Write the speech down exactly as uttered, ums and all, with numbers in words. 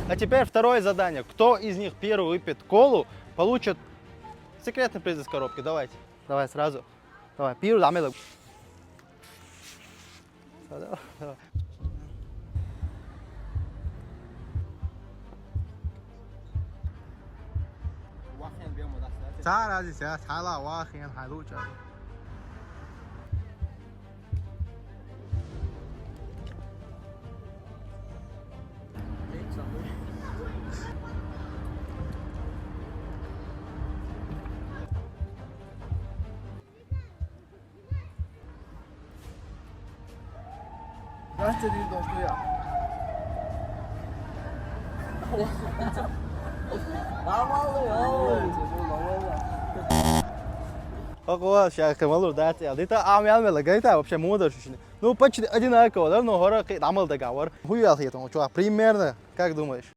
А теперь второе задание. Кто из них первый выпьет колу, получит секретный приз из коробки. Давайте. Давай сразу. Давай, пиво, даме лаг. Давай, давай. Цара азис, я, цхьайла вахин, хьайлуча. Здрасте, дир дошт, я. Нормально, йоу. Хакуа, шайх, ты малур, да, ты, а ты-то, а, мял, мял, гайта, вообще мудр, шишни. Ну, почти одинаково, да, но гора, кхы, дамал договор. Хуял хитон, чё, примерно, как думаешь?